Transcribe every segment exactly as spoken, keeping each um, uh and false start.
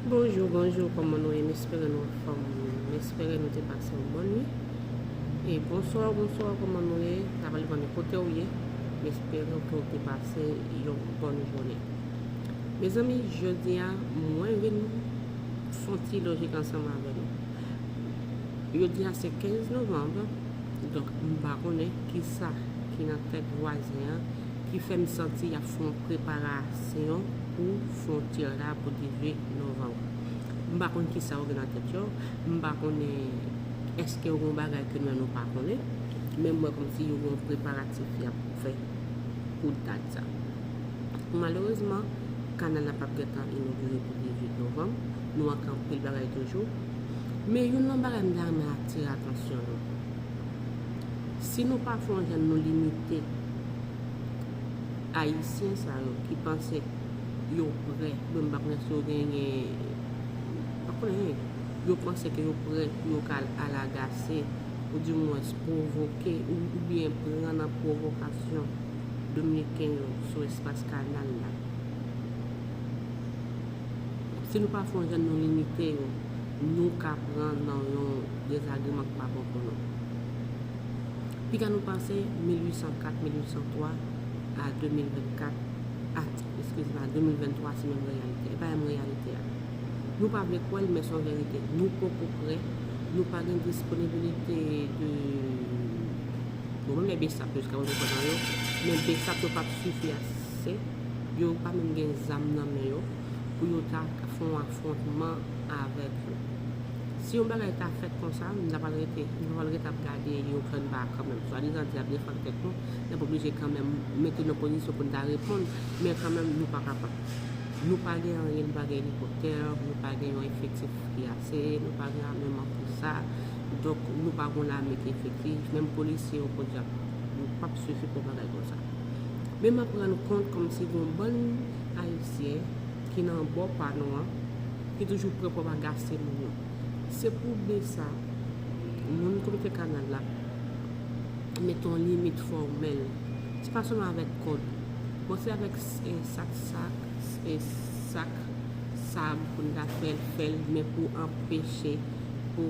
Bonjou, bonjou, kòman nou ye? M espere nou anfòm. M espere nou te pase yon bòn nuit. E bonswa, bonswa, kòman nou ye? Sa pa depann de kote w ye. M espere ke w te pase yon bòn jounen. Mezanmi, jodi a, mwen vin fè yon ti lojik ansanm avè nou. Jodi a se kenz novanm, donk m pa konnen kisa ki nan tèt vwazen an ki fè m santi y ap fè yon preparasyon pou fwontyè la pou dizuit novanm. M pa konn kisa yo gen nan tèt yo, m pa konnen èske yo gen yon bagay ke nou menm nou pa konnen, men m wè kòmsi yo gen yon preparatif y ap fè pou dat sa. Malerezman, kanal la p ap gentan inogire pou dizuit novanm. Nou manke anpil bagay toujou. Men youn nan bagay m ta renmen atire atansyon nou. Si nou pa fè yon jan nou limite Ayisyen sa yo ki panse yo prè, bon, m pa konnen si yo genyen, m pa konnen, yo panse ke yo prè pou yo ka al agase, oudimwens pwovoke, ou, oubyen pran nan pwovokasyon Dominiken yo sou espas kanal la. Si nou pa fè yon jan nou limite yo, nou ka pran nan yon dezagreman ki pa bon pou nou. Piga nou panse mil uit san kat, mil uit san twa a de mil vennkat, a, eskize m, a de mil venntwa se menm reyalite. E pa menm reyalite a. Nou pa vle kwè l, men se yon verite. Nou poko prè. Nou pa gen disponibilite de, bon, menm lè besap yo, jiska prezan, yo, men besap yo p ap sifi ase. Yo pa menm gen zam nan men yo pou yo ta fè yon afwontman avèk yo. Si yon bagay ta fèt konsa, m ta pral rete, m ta pral rete ap gade yo kanmenm, kanmenm. Swadizan di ap defann tèt nou, n ap oblije kanmenm mete nou nan pozisyon pou n ta reponn, men kanmenm nou pa kapab. Nou pa gen anyen, nou pa gen elikoptè, nou pa gen yon efektif ki ase, nou pa gen ameman pou sa. Donk, nou pa gen yon lame ki efektif, menm polisye yo, podyab, yo p ap sifi pou yon bagay konsa. Men m ap rann kont kòmsi gen yon bann Ayisyen ki nan bò pa nou an, ki toujou prè pou ap agase moun yo. Se pou de sa, moun komite kanal la mete yon limit fòmèl. Se pa sèlman avèk kòd. Bon, se avèk, eh, sak, sak, eh, sak sab pou n ta fè l, fè l, men pou anpeche pou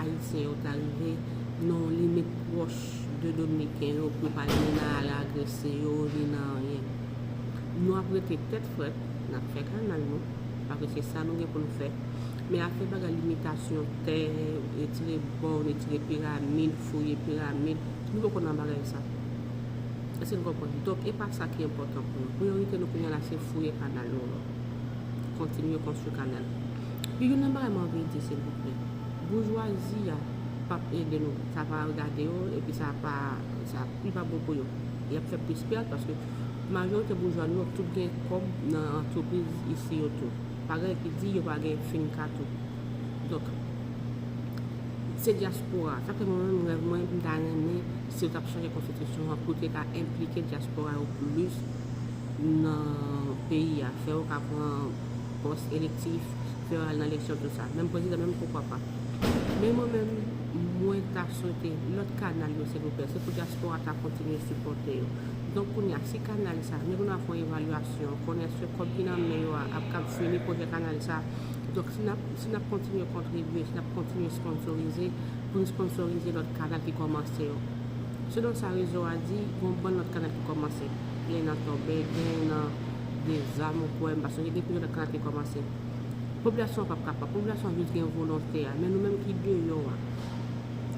Ayisyen yo ta rive nan yon limit pwòch de Dominiken yo, pou yo pa ni nan al agrese yo, ni nan anyen. Nou ap rete tèt frèt, n ap fè kanal nou, paske se sa nou gen pou n fè. Men afè bagay limitasyon tè, retire bòn, retire piramid, fouye piramid, nou poko nan bagay sa. Èske n konprann? Donk, e pa sa ki enpòtan pou nou. Priyorite nou kounye a la, se fouye kanal nou an. Kontinye konstwi kanal. Epi youn nan bagay m anvi di, silvouplè, boujwazi a p ap ede nou. Sa pa regade yo, epi sa pa, sa, li pa bon pou yo. Y ap fè plis pèt, paske majorite boujwa nou yo, tout gen kòb nan antrepriz isi yo tou. Pa gen ki di yo pa gen finka tou. Donk, se dyaspora. Sa fè mwen menm, rèv mwen, m ta renmen, si yo t ap chanje konstitisyon an, pou te ka enplike dyaspora yo plis nan peyi a. Fè yo ka pran pòs elektif, fè yo al nan eleksyon, tout sa. Menm prezidan, menm poukwa pa. Men mwen menm, mwen ta swete lòt kanal yo, silvouplè, se pou dyaspora ta kontinye sipòte yo. Donk, kounye a, si kanal sa, nou konn ap fè yon evalyasyon, konnen èske kòb ki nan men yo a ap kab fini pwojè kanal sa. Donk, si n ap, si n ap kontinye kontribye, si n ap kontinye sponsorize, pou n sponsorize lòt kanal ki kòmanse yo. Selon sa rezo a di, gen yon bann lòt kanal ki kòmanse. Gen nan Tòbè, gen nan Dezam, ou kwè, m pa sonje gen plizyè lòt kanal ki kòmanse. Popilasyon an p ap kapab. Popilasyon an jis gen volonte a. Men nou menm ki deyò a,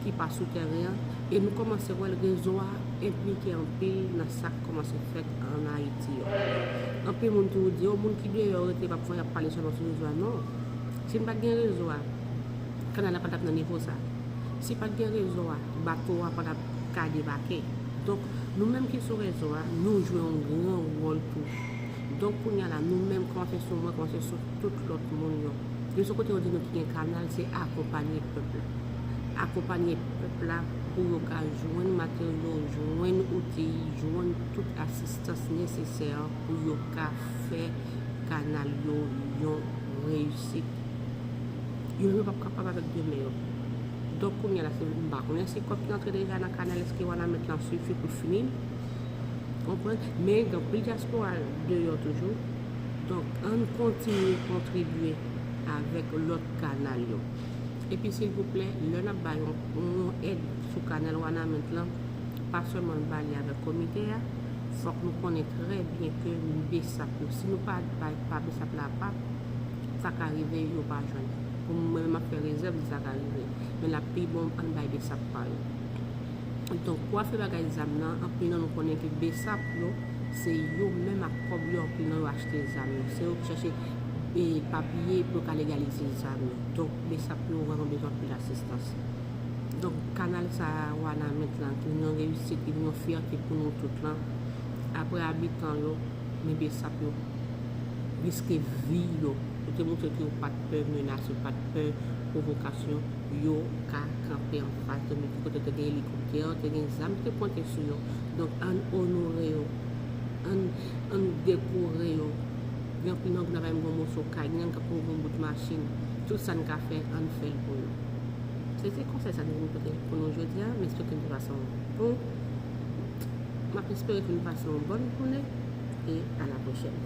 ki pa sou tèren an, e nou kòmanse wè l, rezo a enplike anpil nan sa k kòmanse fèt ann Ayiti yo. Anpil moun toujou di, o, moun ki deyò rete p ap fè, y ap pale sèlman sou rezo a. Non. Si n pa t gen rezo a, kanal la pa t ap nan nivo sa. Si pa t gen rezo a, bato a pa t ap ka debake. Donk, nou menm ki sou rezo a, nou jwe yon gran wòl tou. Donk, kounye a la, nou menm, kòmanse sou mwen, kòmanse sou tout lòt moun yo. Gen yon kote yo di nou ki gen kanal, se akonpanye pèp la. Akonpanye pèp la pou yo ka jwenn materyo, jwenn outi, jwenn tout asistans nesesè pou yo ka fè kanal yo yon reyisit. Yo menm yo p ap kapab avèk de men yo. Donk, kounye a la, se, m pa konnen si kòb ki antre deja nan kanal, èske Wanament lan sifi pou l fini l. Konprann? Men gen anpil dyaspora deyò toujou. Donk, ann Kontinye kontribye avèk lòt kanal yo. Epi silvouplè, lè n ap bay yon, yon èd sou kanal Wanament lan, pa sèlman ba li avèk komite a, fòk nou konnen trè byen ke BSAP yo, si nou pa bay pa BSAP la apa, sa ka rive yo pa jwenn. Pou mwen menm, m ap fè rezèv di sa ka rive. Men l ap pi bon ann bay BSAP pa yo. Donk, pou afè bagay zam nan, anpil nan nou konnen ke BSAP yo, se yo menm ak kòb yo, anpil nan yo achte zam yo. Se yo ki chèche e, papye pou yo ka legalize zam yo. Donk, BSAP yo vrèman bezwen anpil asistans. Donk, kanal sa a, Wanament lan, ki vin yon reyisit, ki vin yon fyète pou nou tout lan. Apre abitan yo, men BSAP yo riske vi yo. Yo te montre ke yo pa t pè menas, yo pa t pè pwovokasyon, yo ka kanpe anfas. Donk, ki kote te gen elikoptè, te gen zam ki te pwente sou yo. Donk, ann onore yo, ann, ann dekore yo. Gen anpil nan nou avè yon moso kay, gen nan k ap yon bout machin. Tout sa n ka fè, ann fè l pou yo. Se ti konsèy sa nou vin pote pou nou jodi a, m espere ke nou te pase yon bon, m ap espere ke nou pase yon bòn jounen e a la pwochèn.